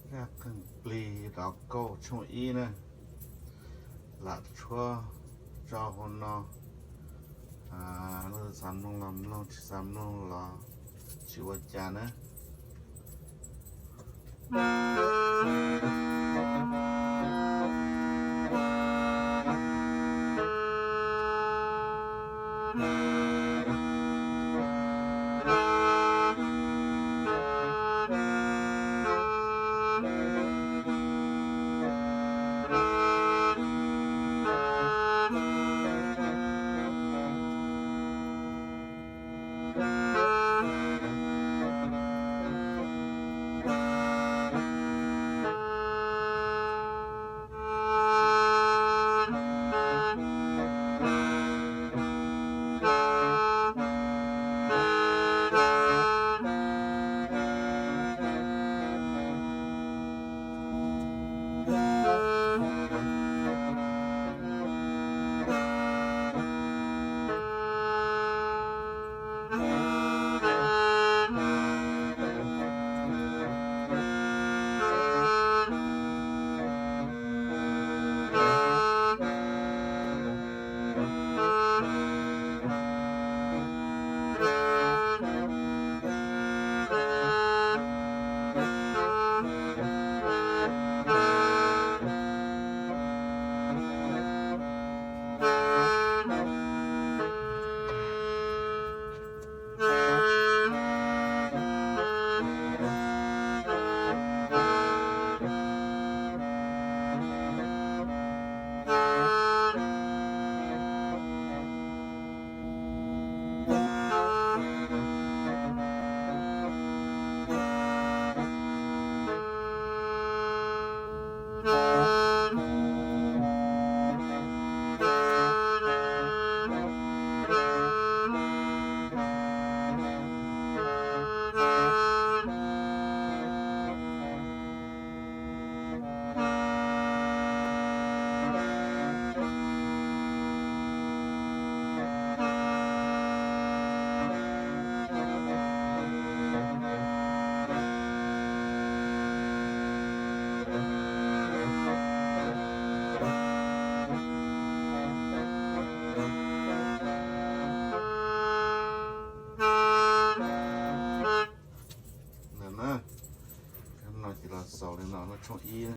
Kab qeej plig dov kauj tshooj ib na, lam tshuab tso hauv no. Leej twg xav mloog los mloog, tsis xav mloog los tsis ua cas na. No ces los xaus li no, lub tshooj ib.